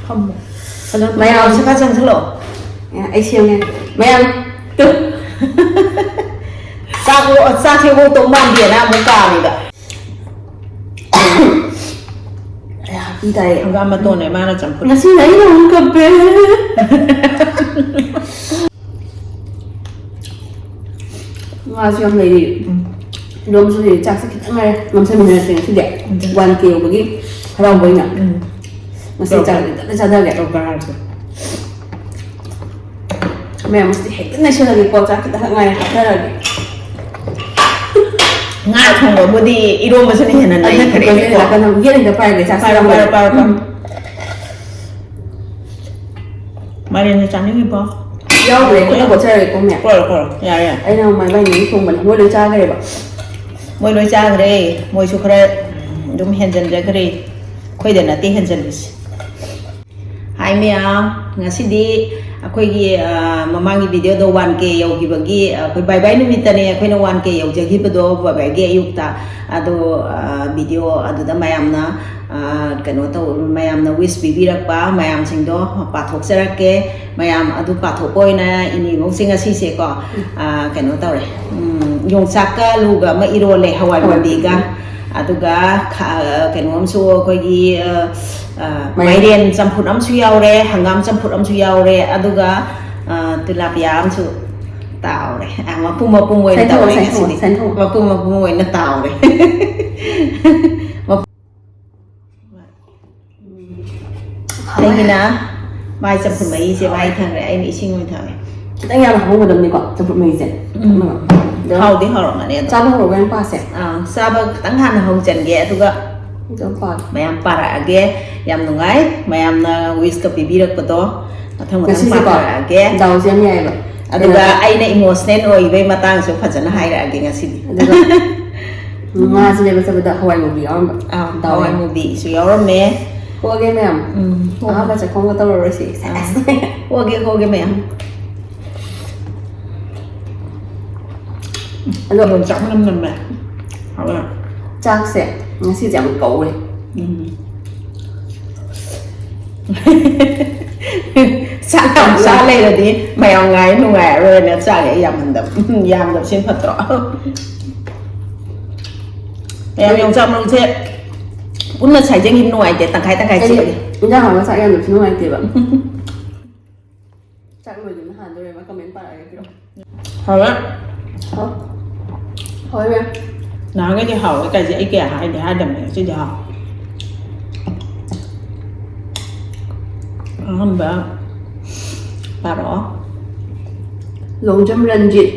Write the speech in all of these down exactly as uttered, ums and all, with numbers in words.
ꯐꯝꯃꯣ꯫ ꯐꯖꯅ ꯃꯌꯥꯝꯁꯦ ꯈꯔ ꯆꯪꯁꯤꯜꯂꯛꯑꯣ꯫ ꯑꯦ, ꯑꯩ ꯁꯦꯝꯒꯦ꯫ ꯃꯌꯥꯝ, ꯇꯨ꯫ ꯆꯥꯛ, ꯆꯥꯛꯁꯦ ꯑꯣꯛꯇꯧ ꯃꯥꯟꯗꯦꯅ ꯑꯃꯨꯛ ꯀꯥꯝꯃꯤꯕ꯫ ꯑꯌꯥ, ꯄꯤ ꯇꯥꯏꯌꯦ꯫ ꯍꯪꯒꯥꯝ ꯃꯇꯣꯟꯅꯦ ꯃꯥꯅ ꯆꯝꯐꯨꯠ꯫ ꯉꯁꯤꯅ ꯑꯩꯅ ꯑꯃꯨꯛ ꯀꯞꯄꯦ꯫ ꯉꯥꯁꯨ ꯌꯥꯝ ꯂꯩꯔꯤ꯫ ꯎꯝ꯫ ꯏꯔꯣꯝꯕꯁꯨ ꯂꯩꯔꯤ꯫ ꯆꯥꯛꯁꯦ ꯈꯤꯇꯪ ꯉꯥꯏꯔꯦ꯫ ꯉꯝꯁꯟꯃꯤꯟꯅꯔꯁꯦ ꯉꯁꯤꯗꯤ꯫ ꯎꯝ꯫ ꯋꯥꯟ ꯀꯦ ꯌꯧꯕꯒꯤ ꯍꯔꯥꯎꯕ ꯑꯣꯏꯅ꯫ ꯎꯝ꯫ ꯉꯁꯤ ꯆꯥꯛ ꯈꯤꯇꯪ ꯆꯥꯊꯒꯦ꯫ ꯇꯧꯒꯥꯏꯔꯁꯦ꯫ ꯃꯌꯥꯝ ꯃꯁꯤꯗꯤ ꯍꯦꯛꯇ ꯅꯩꯁꯜꯂꯒꯦꯀꯣ꯫ ꯆꯥꯛ ꯈꯤꯇꯪꯈꯛ ꯉꯥꯏꯔꯦ꯫ ꯍꯥꯞꯊꯔꯒꯦ꯫ ꯉꯥ ꯊꯣꯡꯕꯕꯨꯗꯤ ꯏꯔꯣꯝꯕꯁꯤꯅ ꯍꯦꯟꯅ ꯑꯩ ꯅꯩꯈ꯭ꯔꯦꯅꯦꯀꯣ꯫ ꯀꯨꯀꯔꯁꯦ ꯂꯥꯛꯀꯅꯤ꯫ ꯌꯦꯠ ꯍꯦꯛꯇ ꯄꯥꯏꯔꯒꯦ꯫ ꯆꯥꯛꯁꯦ ꯄꯥꯏꯔꯣ, ꯌꯥꯎꯗ꯭ꯔꯦ꯫ ꯄꯥꯏꯔꯣ, ꯄꯥꯏꯔꯣ, ꯄꯥꯏꯔꯣ꯫ ꯎꯝ꯫ ꯃꯥꯏꯔꯦꯟꯁꯦ ꯆꯥꯅꯤꯡꯉꯤꯕꯣ? ꯌꯥꯎꯗ꯭ꯔꯦ, ꯈꯨꯠꯅ ꯀꯣꯠꯆꯔꯒꯦꯀꯣ, ꯃꯌꯥꯝ꯫ ꯀꯣꯠꯂꯣ, ꯀꯣꯠꯂꯣ꯫ ꯌꯥꯔꯦ, ꯌꯥꯔꯦ꯫ ꯑꯩꯅ ꯃꯥꯏ ꯃꯥꯏ ꯊꯣꯡꯕꯅꯦ, ꯃꯣꯏ ꯂꯣꯏ ꯆꯥꯈ꯭ꯔꯦꯕ꯫ ꯃꯣꯏ ꯂꯣꯏ ꯆꯥꯈ꯭ꯔꯦ꯫ ꯃꯣꯏꯁꯨ ꯈꯔ ꯑꯗꯨꯝ ꯍꯦꯟꯖꯟꯖꯈ꯭ꯔꯦ꯫ ꯑꯩꯈꯣꯏꯗ ꯅꯠꯇꯦ ꯍꯦꯟꯖꯜꯂꯤꯁꯦ꯫ ꯍꯥꯏ ꯃꯌꯥꯝ, ꯉꯁꯤꯗꯤ ꯑꯩꯈꯣꯏꯒꯤ, ꯑ, ꯃꯃꯥꯡꯒꯤ ꯚꯤꯗꯤꯑꯣꯗꯣ ꯋꯥꯟ ꯀꯦ ꯌꯧꯈꯤꯕꯒꯤ, ꯑ, ꯑꯩꯈꯣꯏ ꯕꯥꯏ ꯕꯥꯏ ꯅꯨꯃꯤꯠꯇꯅꯦ ꯑꯩꯈꯣꯏꯅ ꯋꯥꯟ ꯀꯦ ꯌꯧꯖꯈꯤꯕꯗꯣ, ꯕꯥꯏ ꯕꯥꯏꯒꯤ ꯑꯌꯨꯛꯇ꯫ ꯑꯗꯣ, ꯑ, ꯚꯤꯗꯤꯑꯣ ꯑꯗꯨꯗ ꯃꯌꯥꯝꯅ, ꯑ, ꯀꯩꯅꯣ ꯇꯧ-, ꯃꯌꯥꯝꯅ ꯋꯤꯁ ꯄꯤꯕꯤꯔꯛꯄ ꯃꯌꯥꯝꯁꯤꯡꯗꯣ ꯄꯥꯊꯣꯛꯆꯔꯛꯀꯦ꯫ ꯃꯌꯥꯝ ꯑꯗꯨ ꯄꯥꯊꯣꯛꯄ ꯑꯣꯏꯅ ꯏꯅꯦꯕꯣꯛꯁꯦ ꯉꯁꯤꯁꯦꯀꯣ, ꯎꯝ꯫ ꯑ, ꯀꯩꯅꯣ ꯇꯧꯔꯦ꯫ ꯎꯝ, ꯌꯣꯡꯆꯥꯛꯀ ꯑꯂꯨꯒ ꯑꯃ ꯏꯔꯣꯜꯂꯦ, ꯍꯋꯥꯏ ꯍꯋꯥꯏ ꯃꯨꯕꯤꯒ꯫ ꯃꯨꯕꯤ꯫ ꯑꯗꯨꯒ ꯈꯥ-, ꯀꯩꯅꯣ ꯑꯃꯁꯨ ꯑꯩꯈꯣꯏꯒꯤ, ꯑ, ꯑ, ꯃꯥꯏꯔꯦꯟ꯫ ꯃꯥꯏꯔꯦꯟ ꯆꯝꯐꯨꯠ ꯑꯃꯁꯨ ꯌꯥꯎꯔꯦ, ꯍꯪꯒꯥꯝ ꯆꯝꯐꯨꯠ ꯑꯃꯁꯨ ꯌꯥꯎꯔꯦ, ꯑꯗꯨꯒ, ꯑ, ꯇꯤꯂꯥꯄꯤꯌꯥ ꯑꯃꯁꯨ ꯇꯥꯎꯔꯦ꯫ ꯑ, ꯃꯄꯨꯝ ꯃꯄꯨꯝ ꯑꯣꯏꯅ ꯁꯥꯏꯊꯣꯛꯑꯣ, ꯇꯧꯔꯦ ꯁꯥꯏꯊꯣꯛꯑꯣ, ꯉꯁꯤꯗꯤ꯫ ꯁꯥꯏꯊꯣꯛꯑꯣ꯫ ꯃꯄꯨꯝ ꯃꯄꯨꯝ ꯑꯣꯏꯅ ꯇꯥꯎꯔꯦ꯫ ꯃꯄꯨꯝ ꯑꯩꯒꯤꯅ ꯃꯥꯏ ꯆꯝꯐꯨꯠ ꯃꯍꯤꯁꯦ ꯃꯥꯏ ꯊꯪꯈ꯭ꯔꯦ, ꯑꯩꯅ ꯏꯁꯤꯡ ꯑꯣꯏꯅ ꯊꯛꯑꯦ꯫ ꯈꯤꯇꯪ ꯌꯥꯝꯅ ꯍꯥꯞꯄꯝꯒꯗꯕꯅꯤꯀꯣ, ꯆꯝꯐꯨꯠ ꯃꯍꯤꯁꯦ꯫ ꯎꯝ꯫ ꯑꯗꯣ ꯍꯥꯎꯗꯤ ꯍꯥꯎꯔꯝꯒꯅꯤ ꯑꯗꯣ꯫ ꯆꯥꯕ ꯍꯧꯔꯕ꯭ꯔꯥ ꯅꯨꯄꯥꯁꯦ? ꯑꯥ, ꯆꯥꯕ ꯈꯤꯇꯪ ꯍꯥꯟꯅ ꯍꯧꯖꯟꯒꯦ, ꯑꯗꯨꯒ ꯑꯗꯨꯝ ꯄꯥꯒꯦ꯫ ꯃꯌꯥꯝ ꯄꯥꯔꯛꯑꯒꯦ꯫ ꯌꯥꯝ ꯅꯨꯡꯉꯥꯏ ꯃꯌꯥꯝꯅ ꯋꯤꯁꯀ ꯄꯤꯕꯤꯔꯛꯄꯗꯣ꯫ ꯃꯊꯪ ꯃꯊꯪ ꯉꯁꯤꯁꯦꯀꯣ, ꯄꯥꯔꯛꯑꯒꯦ꯫ ꯗꯥꯎꯁꯦ ꯌꯥꯝ ꯌꯥꯏꯌꯦꯕ꯫ ꯑꯗꯨꯒ ꯀꯩꯅꯣ ꯑꯩꯅ ꯏꯃꯣꯁꯅꯦꯜ ꯑꯣꯏꯕꯩ ꯃꯇꯥꯡꯁꯨ ꯐꯖꯅ ꯍꯥꯏꯔꯛꯑꯒꯦ ꯉꯁꯤꯗꯤ꯫ ꯑꯗꯨꯒ ꯉꯥꯁꯤꯅꯦꯕ ꯆꯠꯄꯗ ꯍꯋꯥꯏ ꯃꯨꯕꯤ ꯌꯥꯎꯔꯝꯕ꯫ ꯑꯥ, ꯗꯥꯎ ꯍꯋꯥꯏ ꯌꯥꯏ꯫ ꯃꯨꯕꯤꯁꯨ ꯌꯥꯎꯔꯝꯃꯦ꯫ ꯍꯣꯒꯦ ꯃꯌꯥꯝ꯫ ꯎꯝ, ꯍꯣꯒꯦ꯫ ꯑꯍꯥꯟꯕ ꯆꯥꯛꯈꯣꯝꯒ ꯇꯧꯔꯔꯣꯏꯁꯤ꯫ ꯑꯥ꯫ ꯍꯣꯒꯦ, ꯍꯣꯒꯦ ꯃꯌꯥꯝ꯫ ꯑꯗꯣ ꯌꯣꯡꯆꯥꯛ ꯃꯅꯝ ꯅꯝꯃꯦ꯫ ꯍꯥꯎꯋꯦ꯫ ꯆꯥꯛꯁꯦ ꯉꯁꯤꯁꯦ ꯌꯥꯝ ꯀꯧꯋꯦ꯫ ꯎꯝ꯫ ꯆꯥꯛ ꯌꯥꯝ ꯆꯥ ꯂꯩꯔꯗꯤ ꯃꯌꯥꯝ ꯉꯥꯏ ꯅꯨꯡꯉꯥꯏꯔꯔꯣꯏꯅ ꯆꯥꯛ ꯍꯦꯛ ꯌꯥꯝꯍꯟꯗꯕ꯫ ꯎꯝ, ꯌꯥꯝꯗꯕꯁꯤꯅ ꯐꯠꯇ꯭ꯔꯣ? ꯃꯌꯥꯝ ꯌꯣꯡꯆꯥꯛ ꯃꯔꯨꯁꯦ ꯄꯨꯟꯅ ꯁꯥꯏꯖꯈꯤꯕ ꯅꯨꯡꯉꯥꯏꯇꯦ, ꯇꯪꯈꯥꯏ ꯇꯪꯈꯥꯏ ꯆꯤꯛꯑꯒꯦ꯫ ꯏꯟꯖꯥꯡ ꯍꯥꯎꯅ ꯆꯥꯛ ꯌꯥꯝꯗꯕꯁꯨ ꯅꯨꯡꯉꯥꯏꯇꯦꯕ꯫ ꯆꯥꯛ ꯂꯣꯏꯗꯅ ꯍꯥꯟꯗꯣꯔꯦ, ꯃꯥ ꯀꯃꯦꯟ ꯄꯥꯔꯛꯑꯒꯦ ꯄꯤꯔꯛꯑꯣ꯫ ꯍꯥꯎꯔꯦ꯫ ꯍꯥꯎ꯫ ꯍꯥꯎꯔꯦ꯫ ꯅꯍꯥꯟꯈꯩꯗꯤ ꯍꯥꯎꯋꯦ ꯀꯥꯏꯁꯦ ꯑꯩ ꯀꯌꯥ ꯍꯥꯏꯗꯦ, ꯍꯥꯏꯗꯕꯅꯦ, ꯉꯁꯤꯗꯤ ꯍꯥꯎ꯫ ꯑꯍꯥꯟꯕ ꯄꯥꯔꯛꯑꯣ꯫ ꯂꯣꯡꯖꯝ ꯔꯟꯖꯤꯠ꯫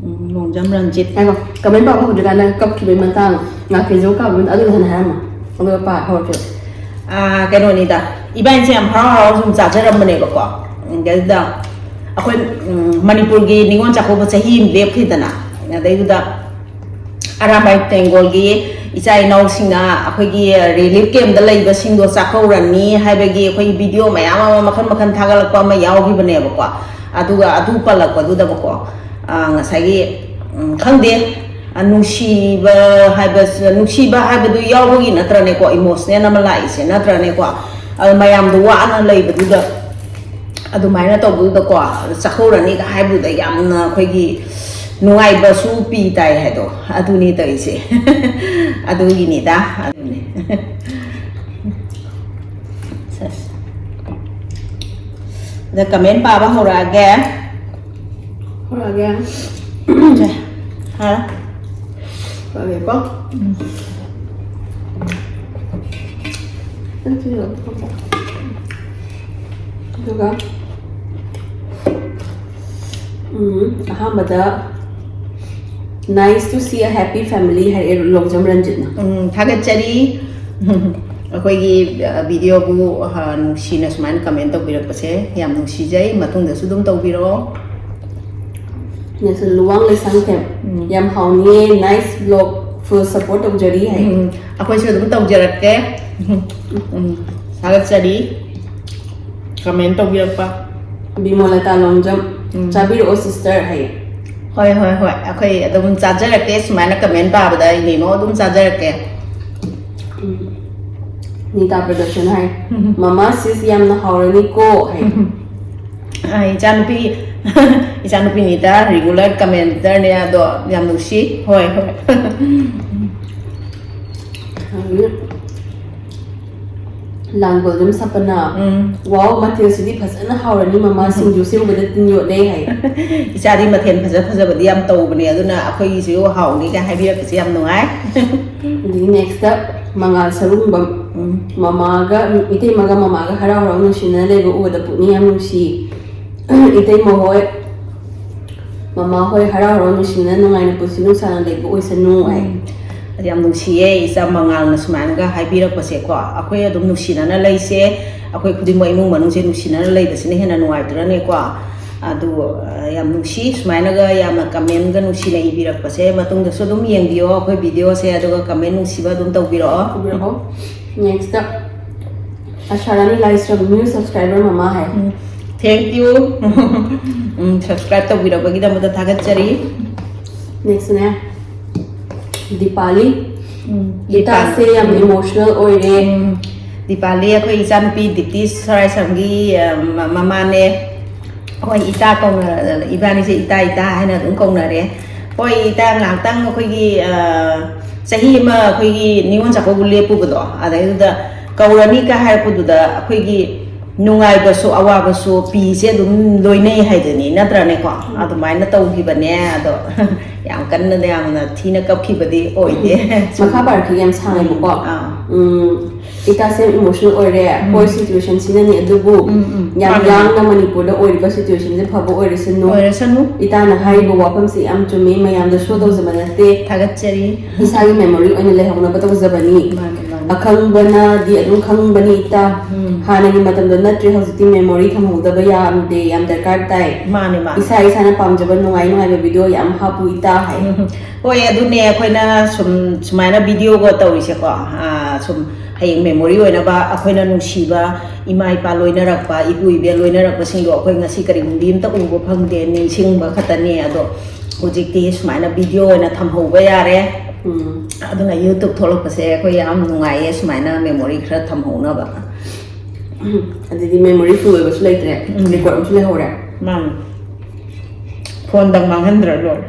ꯎꯝ, ꯂꯣꯡꯖꯝ ꯔꯟꯖꯤꯠ꯫ ꯉꯥꯏꯈꯣ, ꯀꯃꯦꯟ ꯄꯥꯕ ꯍꯧꯗ꯭ꯔꯤꯀꯥꯟꯗ ꯀꯞꯈꯤꯕꯩ ꯃꯇꯥꯡ ꯉꯥꯀꯤꯖꯧ ꯀꯥꯕꯗ ꯑꯗꯨ ꯍꯥꯟꯅ ꯍꯥꯏꯔꯝꯃꯣ꯫ ꯑꯗꯨꯒ ꯄꯥ ꯍꯧꯔꯛꯀꯦ꯫ ꯑꯥ, ꯀꯩꯅꯣꯅꯤꯗ, ꯏꯕꯥꯏꯁꯦ ꯌꯥꯝ ꯍꯔꯥꯎ ꯍꯔꯥꯎ ꯁꯨꯝ ꯆꯥꯖꯔꯝꯕꯅꯦꯕꯀꯣ꯫ ꯑꯗꯩꯗꯨꯗ ꯑꯩꯈꯣꯏ, ꯎꯝ, ꯃꯅꯤꯄꯨꯔꯒꯤ ꯅꯤꯉꯣꯜ ꯆꯥꯛꯀꯧꯕ ꯆꯍꯤ ꯑꯃ ꯂꯦꯞꯈꯤꯗꯅ, ꯑꯗꯩꯗꯨꯗ ꯑꯔꯥꯝꯕꯥꯏ ꯇꯦꯡꯒꯣꯜꯒꯤ ꯏꯆꯥ ꯏꯅꯥꯎꯁꯤꯡꯅ ꯑꯩꯈꯣꯏꯒꯤ ꯔꯤꯂꯤꯐ ꯀꯦꯝꯗ ꯂꯩꯕꯁꯤꯡꯗꯣ ꯆꯥꯛꯀꯧꯔꯅꯤ ꯍꯥꯏꯕꯒꯤ ꯑꯩꯈꯣꯏꯒꯤ ꯚꯤꯗꯤꯑꯣ ꯃꯌꯥꯝ ꯑꯃ ꯃꯈꯜ ꯃꯈꯜ ꯊꯥꯒꯠꯂꯛꯄ ꯑꯃ ꯌꯥꯎꯈꯤꯕꯅꯦꯕꯀꯣ꯫ ꯑꯗꯨꯒ ꯑꯗꯨ ꯄꯜꯂꯛꯄꯗꯨꯗꯀꯣ, ꯑ, ꯉꯁꯥꯏꯒꯤ, ꯎꯝ, ꯈꯪꯗꯦ, ꯑ, ꯅꯨꯡꯁꯤꯕ ꯍꯥꯏꯕꯁ-, ꯅꯨꯡꯁꯤꯕ ꯍꯥꯏꯕꯗꯨ ꯌꯥꯎꯕꯒꯤ ꯅꯠꯇ꯭ꯔꯅꯦꯀꯣ, ꯏꯃꯣꯁꯅꯦꯜ ꯑꯃ ꯂꯥꯛꯏꯁꯦ ꯅꯠꯇ꯭ꯔꯅꯦꯀꯣ? ꯑꯗꯨ ꯃꯌꯥꯝꯗꯣ ꯋꯥꯅ ꯂꯩꯕꯗꯨꯗ ꯑꯗꯨꯃꯥꯏꯅ ꯇꯧꯕꯗꯨꯗꯀꯣ, ꯆꯥꯛꯀꯧꯔꯅꯤꯒ ꯍꯥꯏꯕꯗꯨꯗ ꯌꯥꯝꯅ ꯑꯩꯈꯣꯏꯒꯤ ꯅꯨꯡꯉꯥꯏꯕꯁꯨ ꯄꯤ ꯇꯥꯏ ꯍꯥꯏꯗꯣ, ꯑꯗꯨꯅꯤ ꯇꯧꯔꯤꯁꯦ꯫ ꯑꯗꯨꯒꯤꯅꯤꯗ, ꯑꯗꯨꯅꯤ꯫ ꯁꯦꯁ꯫ ꯑꯗ ꯀꯃꯦꯟ ꯄꯥꯕ ꯍꯧꯔꯛꯑꯒꯦ꯫ ꯍꯧꯔꯛꯑꯒꯦ꯫ ꯁꯦ, ꯍꯥ? ꯍꯧꯔꯛꯑꯒꯦꯀꯣ꯫ ꯎꯝ꯫ ꯑꯗꯨꯒ, ꯎꯝ, ꯑꯍꯥꯟꯕꯗ, "Nice to see a happy family" ꯍꯥꯏꯔꯛꯑꯦ ꯂꯣꯡꯖꯝ ꯔꯟꯖꯤꯠꯅ꯫ ꯎꯝ, ꯊꯥꯒꯠꯆꯔꯤ꯫ ꯑꯩꯈꯣꯏꯒꯤ, ꯑ, ꯚꯤꯗꯤꯑꯣꯕꯨ, ꯑ, ꯅꯨꯡꯁꯤꯅ ꯁꯨꯃꯥꯏꯅ ꯀꯃꯦꯟ ꯇꯧꯕꯤꯔꯛꯄꯁꯦ ꯌꯥꯝ ꯅꯨꯡꯁꯤꯖꯩ꯫ ꯃꯇꯨꯡꯗꯁꯨ ꯑꯗꯨꯝ ꯇꯧꯕꯤꯔꯛꯑꯣ꯫ ꯅꯦꯁꯟ ꯂꯨꯋꯥꯡ ꯂꯩꯁꯥꯡꯊꯦꯝ꯫ ꯎꯝ꯫ "ꯌꯥꯝ ꯍꯥꯎꯅꯤꯌꯦ, nice vlog, full support ꯇꯧꯖꯔꯤ" ꯍꯥꯏ꯫ ꯎꯝ, ꯑꯩꯈꯣꯏꯁꯨ ꯑꯗꯨꯝ ꯇꯧꯖꯔꯛꯀꯦ꯫ ꯎꯝ, ꯊꯥꯒꯠꯆꯔꯤ꯫ ꯀꯃꯦꯟ ꯇꯧꯕꯤꯔꯛꯄ꯫ ꯕꯤꯃꯣꯂꯇꯥ ꯂꯣꯡꯖꯝ, ꯎꯝ꯫ "ꯆꯥꯕꯤꯔꯛꯑꯣ sister" ꯍꯥꯏꯌꯦ꯫ ꯍꯣꯏ, ꯍꯣꯏ, ꯍꯣꯏ, ꯑꯩꯈꯣꯏ ꯑꯗꯨꯝ ꯆꯥꯖꯔꯛꯀꯦ, ꯁꯨꯃꯥꯏꯅ ꯀꯃꯦꯟ ꯄꯥꯕꯗ ꯏꯅꯦꯃꯣ ꯑꯗꯨꯝ ꯆꯥꯖꯔꯛꯀꯦ꯫ ꯎꯝ꯫ ꯅꯤꯇꯥ ꯄ꯭ꯔꯗꯛꯁꯟ ꯍꯥꯏ꯫ "ꯃꯃꯥ, ꯁꯤꯁ ꯌꯥꯝꯅ ꯍꯥꯎꯔꯅꯤꯀꯣ" ꯍꯥꯏ꯫ ꯑ, ꯏꯆꯥꯅꯨꯄꯤ ꯏꯆꯥꯅꯨꯄꯤ ꯅꯤꯇꯥ ꯔꯤꯒꯨꯂꯔ ꯀꯃꯦꯟꯇꯔꯅꯦ, ꯑꯗꯣ ꯌꯥꯝ ꯅꯨꯡꯁꯤ꯫ ꯍꯣꯏ, ꯍꯣꯏ. ꯑꯗꯒꯤ ꯂꯥꯡꯒꯣꯜꯗꯝ ꯁꯄꯅ, ꯎꯝ. "ꯋꯥꯎ, ꯃꯊꯦꯜꯁꯤꯗꯤ ꯐꯖꯅ ꯍꯥꯎꯔꯅꯤ ꯃꯃꯥ, ꯁꯤꯡꯖꯨꯁꯦ ꯎꯕꯗ ꯇꯤꯟ ꯌꯣꯠꯂꯦ" ꯍꯥꯏ꯫ ꯏꯆꯥꯗꯤ ꯃꯊꯦꯜ ꯐꯖ ꯐꯖꯕꯗꯤ ꯌꯥꯝ ꯇꯧꯕꯅꯦ, ꯑꯗꯨꯅ ꯑꯩꯈꯣꯏꯒꯤꯁꯨ ꯍꯥꯎꯅꯤꯒ ꯍꯥꯏꯕꯤꯔꯛꯄꯁꯦ ꯌꯥꯝ ꯅꯨꯡꯉꯥꯏ. ꯑꯗꯒꯤ ꯅꯦꯛꯁꯇ ꯃꯉꯥꯜ ꯁꯔꯨꯡꯕꯝ, ꯎꯝ. "ꯃꯃꯥꯒ, ꯏꯇꯩꯃꯒ ꯃꯃꯥꯒ ꯍꯔꯥꯎ ꯍꯔꯥꯎ ꯅꯨꯡꯁꯤꯅꯅ ꯂꯩꯕ ꯎꯕꯗ ꯄꯨꯛꯅꯤꯡ ꯌꯥꯝ ꯅꯨꯡꯁꯤ꯫ ꯏꯇꯩꯃ ꯍꯣꯏ, ꯃꯃꯥ ꯍꯣꯏ ꯍꯔꯥꯎ ꯍꯔꯥꯎ ꯅꯨꯡꯁꯤꯅꯅ ꯅꯨꯡꯉꯥꯏꯅ ꯄꯨꯟꯁꯤ ꯅꯨꯡꯁꯥꯡꯅ ꯂꯩꯕ ꯑꯣꯏꯁꯅꯨ" ꯍꯥꯏ꯫ ꯎꯝ. ꯑꯗꯨ ꯌꯥꯝ ꯅꯨꯡꯁꯤꯌꯦ, ꯏꯆꯥ ꯃꯉꯥꯜꯅ ꯁꯨꯃꯥꯏꯅꯒ ꯍꯥꯏꯕꯤꯔꯛꯄꯁꯦꯀꯣ. ꯑꯩꯈꯣꯏ ꯑꯗꯨꯝ ꯅꯨꯡꯁꯤꯅꯅ ꯂꯩꯁꯦ, ꯑꯩꯈꯣꯏ ꯈꯨꯗꯤꯡꯃꯛ ꯏꯃꯨꯡ ꯃꯅꯨꯡꯁꯦ ꯅꯨꯡꯁꯤꯅꯅ ꯂꯩꯕꯁꯤꯅ ꯍꯦꯟꯅ ꯅꯨꯡꯉꯥꯏꯕꯗꯨꯅꯅꯦꯀꯣ. ꯑꯗꯨ, ꯑ, ꯌꯥꯝ ꯅꯨꯡꯁꯤ, ꯁꯨꯃꯥꯏꯅꯒ ꯌꯥꯝꯅ ꯀꯃꯦꯟꯒ ꯅꯨꯡꯁꯤꯅ ꯏꯕꯤꯔꯛꯄꯁꯦ. ꯃꯇꯨꯡꯗꯁꯨ ꯑꯗꯨꯝ ꯌꯦꯡꯕꯤꯌꯣ ꯑꯩꯈꯣꯏ ꯚꯤꯗꯤꯑꯣꯁꯦ, ꯑꯗꯨꯒ ꯀꯃꯦꯟ ꯅꯨꯡꯁꯤꯕ ꯑꯗꯨꯝ ꯇꯧꯕꯤꯔꯛꯑꯣ. ꯇꯧꯕꯤꯔꯛꯑꯣ. ꯅꯦꯛꯁꯇ ꯑꯁꯥꯔꯥꯅꯤ ꯂꯥꯏꯁ꯭ꯔꯝ, "New subscriber ꯃꯃꯥ" ꯍꯥꯏ꯫ ꯎꯝ, thank you. ꯎꯝ, subscribe ꯇꯧꯕꯤꯔꯛꯄꯒꯤꯗꯃꯛꯇ ꯊꯥꯒꯠꯆꯔꯤ. ꯅꯦꯛꯁꯅꯦ ꯗꯤꯄꯥꯂꯤ, ꯎꯝ, "ꯏꯇꯥꯁꯦ ꯌꯥꯝ ꯏꯃꯣꯁꯅꯦꯜ ꯑꯣꯏꯔꯦ"꯫ ꯎꯝ, ꯗꯤꯄꯥꯂꯤ ꯑꯩꯈꯣꯏ ꯏꯆꯥꯅꯨꯄꯤ ꯗꯤꯞꯇꯤ ꯁꯔꯥꯏꯁꯝꯒꯤ, ꯑ, ꯃ-, ꯃꯃꯥꯅꯦ. ꯍꯣꯏ, ꯏꯇꯥ ꯀꯧꯅ-, ꯏꯕꯥꯅꯤꯁꯦ ꯏꯇꯥ ꯏꯇꯥ ꯍꯥꯏꯅ ꯑꯗꯨꯝ ꯀꯧꯅꯔꯦ. ꯍꯣꯏ, ꯏꯇꯥ, ꯉꯥꯏꯍꯥꯛꯇꯪ ꯑꯩꯈꯣꯏꯒꯤ, ꯑ, ꯆꯍꯤ ꯑꯃ ꯑꯩꯈꯣꯏꯒꯤ ꯅꯤꯉꯣꯜ ꯆꯥꯛꯀꯧꯕ ꯂꯦꯞꯄꯨꯕꯗꯣ, ꯑꯗꯩꯗꯨꯗ ꯀꯧꯔꯅꯤꯒ ꯍꯥꯏꯔꯛꯄꯗꯨꯗ ꯑꯩꯈꯣꯏꯒꯤ ꯅꯨꯡꯉꯥꯏꯕꯁꯨ ꯑꯋꯥꯕꯁꯨ ꯄꯤꯁꯦ ꯑꯗꯨꯝ ꯂꯣꯏꯅꯩ ꯍꯥꯏꯗꯨꯅꯤ, ꯅꯠꯇ꯭ꯔꯅꯦꯀꯣ? ꯑꯗꯨꯃꯥꯏꯅ ꯇꯧꯈꯤꯕꯅꯦ꯫ ꯑꯗꯣ ꯌꯥꯝ ꯀꯟꯅ, ꯌꯥꯝꯅ ꯊꯤꯅ ꯀꯞꯈꯤꯕꯗꯤ ꯑꯣꯏꯗꯦ. ꯃꯈꯥ ꯄꯥꯔꯛꯈꯤꯒꯦ, ꯌꯥꯝ ꯁꯥꯡꯉꯦꯕꯀꯣ꯫ ꯑꯥ. ꯎꯝ, "ꯏꯇꯥꯁꯦ ꯌꯥꯝ ꯏꯃꯣꯁꯅꯦꯜ ꯑꯣꯏꯔꯦ, ꯑꯩꯈꯣꯏ ꯁꯤꯆꯨꯋꯦꯁꯟꯁꯤꯅꯅꯤ, ꯑꯗꯨꯕꯨ ꯎꯝ, ꯎꯝ. ꯌꯥꯝ ꯃꯥꯅꯦ, ꯌꯥꯡꯅ ꯃꯅꯤꯄꯨꯔꯗ ꯑꯣꯏꯔꯤꯕ ꯁꯤꯆꯨꯋꯦꯁꯟꯁꯦ ꯐꯕ ꯑꯣꯏꯔꯁꯅꯨ꯫ ꯑꯣꯏꯔꯁꯅꯨ. ꯏꯇꯥꯅ ꯍꯥꯏꯔꯤꯕ ꯋꯥꯐꯝꯁꯤ ꯌꯥꯝ ꯆꯨꯝꯃꯤ, ꯃꯌꯥꯝꯗ ꯁꯣ ꯇꯧꯖꯕ ꯅꯠꯇꯦ, ꯊꯥꯒꯠꯆꯔꯤ. ꯏꯁꯥꯒꯤ ꯃꯦꯃꯣꯔꯤ ꯑꯣꯏꯅ ꯂꯩꯍꯧꯅꯕ ꯇꯧꯖꯕꯅꯤ꯫ ꯃꯥꯅꯦ, ꯃꯥꯅꯦ. ꯑꯈꯪꯕꯅꯗꯤ ꯑꯗꯨꯝ ꯈꯪꯕꯅꯤ ꯏꯇꯥ꯫ ꯎꯝ. ꯍꯥꯟꯅꯒꯤ ꯃꯇꯝꯗꯣ ꯅꯠꯇ꯭ꯔꯦ, ꯍꯧꯖꯤꯛꯇꯤ ꯃꯦꯃꯣꯔꯤ ꯊꯝꯍꯧꯗꯕ ꯌꯥꯝꯗꯦ, ꯌꯥꯝ ꯗꯔꯀꯥꯔ ꯇꯥꯏ꯫ ꯃꯥꯅꯦ, ꯃꯥꯅꯦ. ꯏꯁꯥ ꯏꯁꯥꯅ ꯄꯥꯝꯖꯕ ꯅꯨꯡꯉꯥꯏ ꯅꯨꯡꯉꯥꯏꯕ ꯚꯤꯗꯤꯑꯣ ꯌꯥꯝ ꯍꯥꯞꯄꯨ ꯏꯇꯥ" ꯍꯥꯏ꯫ ꯎꯝ. ꯍꯣꯏ, ꯑꯗꯨꯅꯦ ꯑꯩꯈꯣꯏꯅ ꯁꯨꯝ ꯁꯨꯃꯥꯏꯅ ꯚꯤꯗꯤꯑꯣꯒ ꯇꯧꯔꯤꯁꯦꯀꯣ, ꯑꯥ, ꯁꯨꯝ ꯍꯌꯦꯡ ꯃꯦꯃꯣꯔꯤ ꯑꯣꯏꯅꯕ ꯑꯩꯈꯣꯏꯅ ꯅꯨꯡꯁꯤꯕ ꯏꯃꯥ ꯏꯄꯥ ꯂꯣꯏꯅꯔꯛꯄ, ꯏꯄꯨ ꯏꯕꯦꯜ ꯂꯣꯏꯅꯔꯛꯄꯁꯤꯡꯗꯣ ꯑꯩꯈꯣꯏ ꯉꯁꯤ ꯀꯔꯤꯒꯨꯝꯕꯤ ꯑꯝꯇ ꯎꯕ ꯐꯪꯗꯦ, ꯅꯤꯡꯁꯤꯡꯕ ꯈꯛꯇꯅꯦ꯫ ꯑꯗꯣ ꯍꯧꯖꯤꯛꯇꯤ ꯁꯨꯃꯥꯏꯅ ꯚꯤꯗꯤꯑꯣ ꯑꯣꯏꯅ ꯊꯝꯍꯧꯕ ꯌꯥꯔꯦ꯫ ꯎꯝ ꯑꯗꯨꯅ ꯌꯨꯇ꯭ꯌꯨꯕ ꯊꯣꯛꯂꯛꯄꯁꯦ ꯑꯩꯈꯣꯏ ꯌꯥꯝ ꯅꯨꯡꯉꯥꯏꯌꯦ, ꯁꯨꯃꯥꯏꯅ ꯃꯦꯃꯣꯔꯤ ꯈꯔ ꯊꯝꯍꯧꯅꯕ꯫ ꯑꯗꯨꯗꯤ ꯃꯦꯃꯣꯔꯤ ꯐꯨꯜ ꯑꯣꯏꯕꯁꯨ ꯂꯩꯇ꯭ꯔꯦ, ꯔꯦꯀꯣꯔꯗ ꯑꯃꯁꯨ ꯂꯩꯍꯧꯔꯦ꯫ ꯃꯥꯅꯤ꯫ ꯐꯣꯟꯗꯪ ꯃꯥꯡꯍꯟꯗ꯭ꯔ ꯂꯣꯏꯔꯦ꯫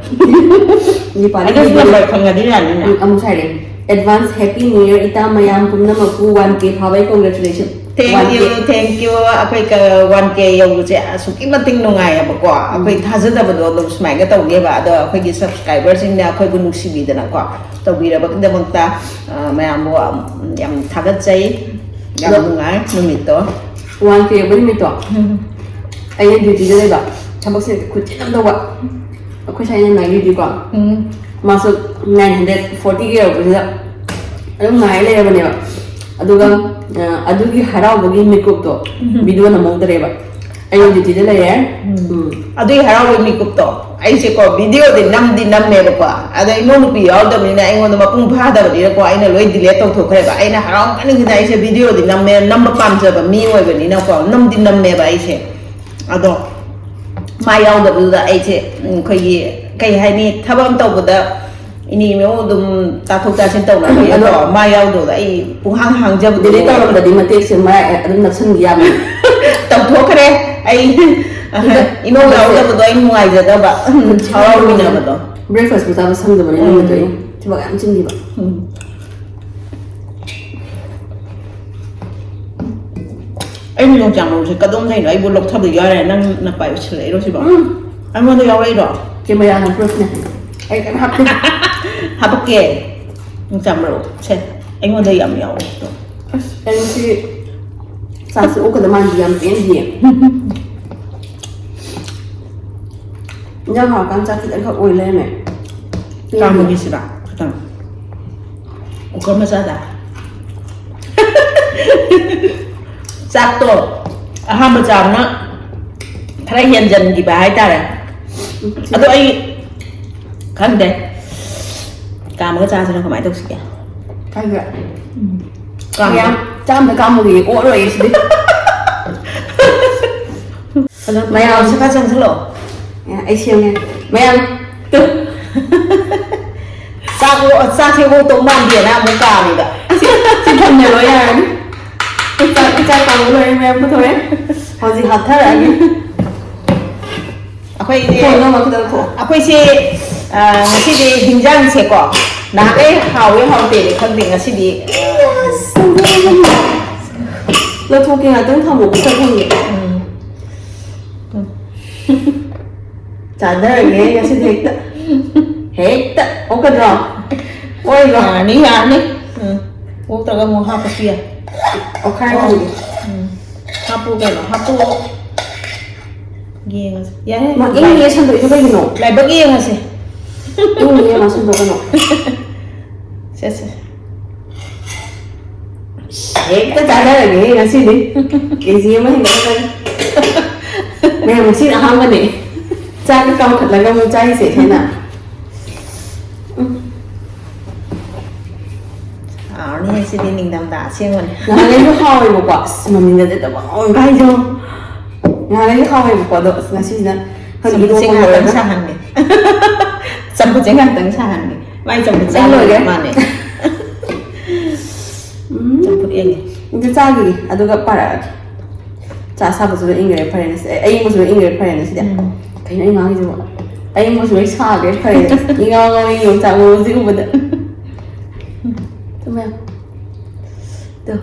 ꯅꯤꯄꯥꯂꯤ ꯑꯗꯨꯁꯨ ꯅꯝꯕꯔ ꯈꯪꯉꯗꯤ ꯌꯥꯅꯤꯅ꯫ ꯑꯃꯨꯛ ꯍꯥꯏꯔꯦ, advance happy new year ꯏꯇꯥ ꯃꯌꯥꯝ ꯄꯨꯝꯅꯃꯛꯄꯨ, one K ꯐꯥꯕꯩ congratulation꯫ Thank you, thank you. ꯑꯩꯈꯣꯏ ꯋꯥꯟ ꯀꯦ ꯌꯧꯕꯁꯦ ꯑꯁꯨꯛꯀꯤ ꯃꯇꯤꯛ ꯅꯨꯡꯉꯥꯏꯌꯦꯕꯀꯣ꯫ ꯑꯩꯈꯣꯏ ꯊꯥꯖꯗꯕꯗꯣ ꯑꯗꯨꯝ ꯁꯨꯃꯥꯏꯅ ꯇꯧꯅꯦꯕ꯫ ꯑꯗꯣ ꯑꯩꯈꯣꯏꯒꯤ ꯁꯕꯁꯀ꯭ꯔꯥꯏꯕꯔꯁꯤꯡꯅ ꯑꯩꯈꯣꯏꯕꯨ ꯅꯨꯡꯁꯤꯕꯤꯗꯅꯀꯣ ꯇꯧꯕꯤꯔꯕꯒꯤꯗꯃꯛꯇ, ꯑ, ꯃꯌꯥꯝꯕꯨ, ꯎꯝ, ꯌꯥꯝ ꯊꯥꯒꯠꯆꯩ꯫ ꯌꯥꯝ ꯑꯗꯣ ꯅꯨꯡꯉꯥꯏ ꯅꯨꯃꯤꯠꯇꯣ꯫ ꯋꯥꯟ ꯀꯦ ꯌꯧꯕ ꯅꯨꯃꯤꯠꯇꯣ ꯑꯩꯅ ꯗ꯭ꯌꯨꯇꯤꯗ ꯂꯩꯕ, ꯊꯕꯛꯁꯦ ꯈꯨꯠꯆꯤꯟ ꯑꯃ ꯇꯧꯕ꯫ ꯑꯩꯈꯣꯏ ꯁꯥꯏꯅ ꯉꯥꯏꯕꯤꯗꯦꯀꯣ꯫ ꯎꯝ꯫ ꯃꯥꯁꯨ ꯅꯥꯏꯟ ꯍꯟꯗ꯭ꯔꯦꯠ ꯐꯣꯔꯇꯤꯒ ꯌꯧꯔꯛꯄꯁꯤꯗ ꯑꯗꯨꯝ ꯉꯥꯏ ꯂꯩꯔꯕꯅꯦꯕ꯫ ꯑꯗꯨꯒ, ꯑ, ꯑꯗꯨꯒꯤ ꯍꯔꯥꯎꯕꯒꯤ ꯃꯤꯀꯨꯞꯇꯣ ꯚꯤꯗꯤꯑꯣ ꯅꯝꯍꯧꯗ꯭ꯔꯦꯕ꯫ ꯑꯩ ꯗ꯭ꯌꯨꯇꯤꯗ ꯂꯩꯔꯦ꯫ ꯎꯝ꯫ ꯑꯗꯨꯒꯤ ꯍꯔꯥꯎꯕꯒꯤ ꯃꯤꯀꯨꯞꯇꯣ ꯑꯩꯁꯦꯀꯣ ꯚꯤꯗꯤꯑꯣꯗꯤ ꯅꯝꯗꯤ ꯅꯝꯃꯦꯕꯀꯣ꯫ ꯑꯗ ꯏꯅꯥꯎꯅꯨꯄꯤ ꯌꯥꯎꯗꯕꯅꯤꯅ ꯑꯩꯉꯣꯟꯗ ꯃꯄꯨꯡ ꯐꯥꯗꯕꯅꯤꯅꯀꯣ, ꯑꯩꯅ ꯂꯣꯏ ꯗꯤꯂꯦꯠ ꯇꯧꯊꯣꯛꯈ꯭ꯔꯦꯕ꯫ ꯑꯩꯅ ꯍꯔꯥꯎꯃꯟꯈꯤꯗꯅ ꯑꯩꯁꯦ ꯚꯤꯗꯤꯑꯣꯗꯤ ꯅꯝꯃꯦ, ꯅꯝꯕ ꯄꯥꯝꯖꯕ ꯃꯤ ꯑꯣꯏꯕꯅꯤꯅꯀꯣ, ꯅꯝꯗꯤ ꯅꯝꯃꯦꯕ ꯑꯩꯁꯦ꯫ ꯑꯗꯣ ꯃꯥ ꯌꯥꯎꯗꯕꯗꯨꯗ ꯑꯩꯁꯦ, ꯎꯝ, ꯑꯩꯈꯣꯏꯒꯤ, ꯀꯩ ꯍꯥꯏꯅꯤ, ꯊꯕꯛ ꯑꯃ ꯇꯧꯕꯗ ꯏꯅꯦ ꯏꯃꯧ ꯑꯗꯨꯝ ꯇꯥꯊꯣꯛ ꯇꯥꯁꯤꯟ ꯇꯧꯅꯕꯅꯤꯅꯀꯣ, ꯑꯗꯣ ꯃꯥ ꯌꯥꯎꯗꯕꯗ ꯑꯩ ꯄꯨꯡꯍꯥꯡ ꯍꯥꯡꯖꯕꯗꯣ꯫ ꯗꯤꯂꯦꯠ ꯇꯧꯔꯝꯗꯗꯤ ꯃꯇꯦꯛꯁꯦ ꯃꯔꯥꯏ ꯑꯗꯨꯝ ꯅꯞꯁꯤꯟꯈꯤ ꯌꯥꯕꯅꯤ꯫ ꯇꯧꯊꯣꯛꯈ꯭ꯔꯦ꯫ ꯑꯩ ꯏꯅꯧ ꯌꯥꯎꯗꯕꯗꯣ ꯑꯩ ꯅꯨꯡꯉꯥꯏꯖꯗꯕ꯫ ꯍꯔꯥꯎꯃꯤꯟꯅꯕꯗꯣ꯫ ꯕ꯭ꯔꯦꯛꯐꯥꯁꯄꯨ ꯆꯥꯕ ꯁꯪꯗꯕꯅꯦ ꯅꯨꯃꯤꯠꯇꯣ ꯑꯩ ꯊꯕꯛ ꯌꯥꯝ ꯆꯤꯟꯈꯤꯕ꯫ ꯎꯝ꯫ ꯑꯩꯅ ꯌꯣꯡꯆꯥꯛ ꯃꯔꯨꯁꯦ ꯀꯗꯣꯝꯗꯩꯅꯣ ꯑꯩꯕꯨ ꯂꯧꯊꯕ ꯌꯥꯔꯦ, ꯅꯪ ꯅꯄꯥꯏ ꯎꯁꯤꯜꯂꯛꯏꯔꯣ ꯁꯤꯕꯣ? ꯎꯝ꯫ ꯑꯩꯉꯣꯟꯗ ꯌꯥꯎꯔꯛꯏꯔꯣ? ꯀꯦꯃꯦꯔꯥꯅ ꯄ꯭ꯔꯨꯐꯅꯦ꯫ ꯑꯩ ꯀꯩꯝ ꯍꯥꯞꯇꯦ꯫ ꯍꯥꯄꯛꯀꯦ꯫ ꯌꯣꯡꯆꯥꯛ ꯃꯔꯨ ꯁꯦ, ꯑꯩꯉꯣꯟꯗ ꯌꯥꯝ ꯌꯥꯎꯔꯦ꯫ ꯑꯁ, ꯑꯩ ꯉꯁꯤ ꯆꯥꯛꯁꯦ ꯑꯣꯛꯀꯗ ꯃꯥꯟꯗꯤ ꯌꯥꯝ ꯄꯦꯟꯗꯤꯌꯦ꯫ ꯏꯟꯖꯥꯡ ꯍꯥꯎꯔꯀꯥꯟꯗ ꯆꯥꯛ ꯈꯤꯇꯪꯈꯛ ꯑꯣꯏ ꯂꯩꯔꯝꯃꯦ꯫ ꯀꯥꯝꯃꯒꯦ ꯁꯤꯔ ꯈꯤꯇꯪ꯫ ꯀꯨꯀꯔ ꯃꯆꯥꯗ꯫ ꯆꯥꯛꯇꯣ ꯑꯍꯥꯟꯕ ꯆꯥꯕꯅ ꯈꯔ ꯍꯦꯟꯖꯟꯈꯤꯕ ꯍꯥꯏꯇꯥꯔꯦ꯫ ꯑꯗꯣ ꯑꯩ ꯈꯪꯗꯦ꯫ ꯀꯥꯝꯃꯒ ꯆꯥꯁꯤꯅ ꯀꯃꯥꯏꯅ ꯇꯧꯁꯤꯒꯦ? ꯈꯪꯗꯦ꯫ ꯀꯥꯝꯃꯒ꯫ ꯃꯌꯥꯝ ꯆꯥꯝꯗ ꯀꯥꯝꯃꯨꯒꯦ ꯑꯣꯛꯑꯔꯣꯏ ꯁꯤꯗꯤ꯫ ꯑꯗꯣ ꯃꯌꯥꯝꯁꯦ ꯈꯔ ꯆꯪꯁꯤꯜꯂꯣ꯫ ꯑꯩ ꯁꯦꯝꯒꯦ꯫ ꯃꯌꯥꯝ꯫ ꯆꯥ ꯆꯥꯛ-, ꯆꯥꯛꯁꯦ ꯑꯣꯛꯇꯧ ꯃꯥꯟꯗꯦꯅ ꯑꯃꯨꯛ ꯀꯥꯝꯃꯤꯕ꯫ ꯁꯤ ꯊꯝꯅ ꯂꯣꯏ ꯌꯥꯔꯅꯤ꯫ ꯆꯥꯛ ꯆꯥꯛ ꯀꯥꯡꯕꯨ ꯂꯣꯏꯔꯦ, ꯃꯌꯥꯝ ꯄꯨꯊꯣꯔꯛꯑꯦ꯫ ꯍꯧꯖꯤꯛ ꯍꯥꯞꯊꯔꯛꯑꯒꯦ꯫ ꯑꯩꯈꯣꯏꯁꯦ ꯐꯣꯟꯗꯣ ꯑꯃ ꯈꯤꯇꯪ ꯊꯣꯛꯑꯣ꯫ ꯑꯩꯈꯣꯏꯁꯦ, ꯑ, ꯉꯁꯤꯗꯤ ꯍꯤꯟꯖꯥꯡꯁꯦꯀꯣ, ꯅꯍꯥꯟꯈꯩ ꯍꯥꯎꯋꯦ ꯍꯥꯎꯇꯦꯗꯤ ꯈꯪꯗꯦ, ꯉꯁꯤꯗꯤ, ꯑ, ꯂꯧꯊꯣꯛꯀꯦ, ꯉꯥꯛꯇꯪ ꯊꯝꯃꯣ, ꯈꯨꯠꯇ ꯊꯝꯒꯦ꯫ ꯆꯥꯊꯔꯒꯦ ꯉꯁꯤꯗꯤ ꯍꯦꯛꯇ꯫ ꯍꯦꯛꯇ ꯑꯣꯛꯀꯗ꯭ꯔꯣ? ꯑꯣꯏꯕ꯭ꯔꯣ? ꯌꯥꯔꯅꯤ, ꯌꯥꯔꯅꯤ꯫ ꯎꯝ, ꯑꯣꯛꯇ꯭ꯔꯒ ꯑꯃꯨꯛ ꯍꯥꯞꯄꯁꯨ ꯌꯥꯏ꯫ ꯑꯣꯈꯥꯏꯔꯝꯒꯦ꯫ ꯎꯝ, ꯍꯥꯞꯄꯨ ꯀꯩꯅꯣ, ꯍꯥꯞꯄꯨ꯫ ꯌꯦꯡꯉꯁꯤ꯫ ꯌꯥꯔꯦ꯫ ꯃꯥ ꯏꯪꯉꯦ ꯁꯟꯗꯣꯛꯏꯗꯣ ꯀꯩꯒꯤꯅꯣ? ꯂꯥꯏꯕꯛ ꯌꯦꯡꯉꯁꯤ꯫ ꯏꯪꯉꯦ ꯃꯥ ꯁꯟꯗꯣꯛꯀꯅꯣ꯫ ꯁꯦ, ꯁꯦ꯫ ꯍꯦꯛꯇ ꯆꯥꯊꯔꯒꯦ ꯉꯁꯤꯗꯤ꯫ ꯀꯦ ꯖꯤ ꯑꯃ ꯍꯦꯟꯒꯠꯂꯛꯀꯅꯤ꯫ ꯃꯌꯥꯝ ꯉꯁꯤꯅ ꯑꯍꯥꯟꯕꯅꯦ꯫ ꯆꯥꯛꯀ ꯀꯥꯝꯈꯠꯂꯒ ꯑꯃꯨꯛ ꯆꯥꯔꯤꯁꯦ ꯏꯊꯟꯅ꯫ ꯎꯝ꯫ ꯍꯥꯎꯔꯅꯤ ꯉꯁꯤꯗꯤ, ꯅꯤꯡꯊꯝꯊꯥ ꯑꯁꯦꯡꯕꯅꯤ꯫ ꯅꯍꯥꯟꯈꯩꯁꯨ ꯍꯥꯎꯋꯦꯕꯀꯣ꯫ ꯑꯁ, ꯃꯃꯤꯡꯒꯁꯦ ꯇꯧꯕ ꯉꯝꯒꯥꯏꯖꯣ꯫ ꯅꯍꯥꯟꯈꯩꯁꯨ ꯍꯥꯎꯋꯦꯕꯀꯣ, ꯑꯗꯣ ꯑꯁ, ꯉꯁꯤꯁꯤꯅ ꯈꯪꯗꯦ, ꯆꯝꯐꯨꯠꯁꯦ ꯏꯔꯣꯝꯕ ꯉꯥꯛꯇꯪ ꯂꯣꯏꯔꯒ꯫ ꯁꯥꯍꯟꯒꯦ꯫ ꯆꯝꯐꯨꯠꯁꯦ ꯉꯥꯛꯇꯪ ꯁꯥꯍꯟꯒꯦ꯫ ꯃꯥꯏ ꯆꯝꯐꯨꯠ ꯑꯩ ꯂꯣꯏꯔꯦ꯫ ꯆꯥꯕ ꯃꯥꯅꯦ꯫ ꯎꯝ꯫ ꯆꯝꯐꯨꯠ ꯌꯦꯡꯒꯦ꯫ ꯑꯝꯇ ꯆꯥꯈꯤꯒꯦ, ꯑꯗꯨꯒ ꯄꯥꯔꯛꯑꯒꯦ꯫ ꯆꯥ ꯑꯁꯥꯕꯁꯨ ꯂꯣꯏ ꯏꯪꯈ꯭ꯔꯦ, ꯐꯔꯦꯅꯦ ꯁꯤꯗꯤ꯫ ꯑꯩ ꯑꯏꯪꯕꯁꯨ ꯂꯣꯏ ꯏꯪꯈ꯭ꯔꯦ, ꯐꯔꯦꯅꯦ ꯁꯤꯗꯤ꯫ ꯎꯝ꯫ ꯀꯩꯅꯣ ꯑꯩ ꯉꯥꯡꯉꯤꯁꯤꯕꯣ? ꯑꯏꯪꯕꯁꯨ ꯂꯣꯏ ꯁꯥꯈ꯭ꯔꯦ, ꯐꯔꯦꯅꯦ꯫ ꯏꯉꯥꯎ ꯉꯥꯎꯔꯦ ꯌꯣꯡꯆꯥꯛ ꯃꯔꯨꯁꯤ ꯎꯕꯗ꯫ ꯇꯨ ꯃꯌꯥꯝ꯫ ꯇꯨ꯫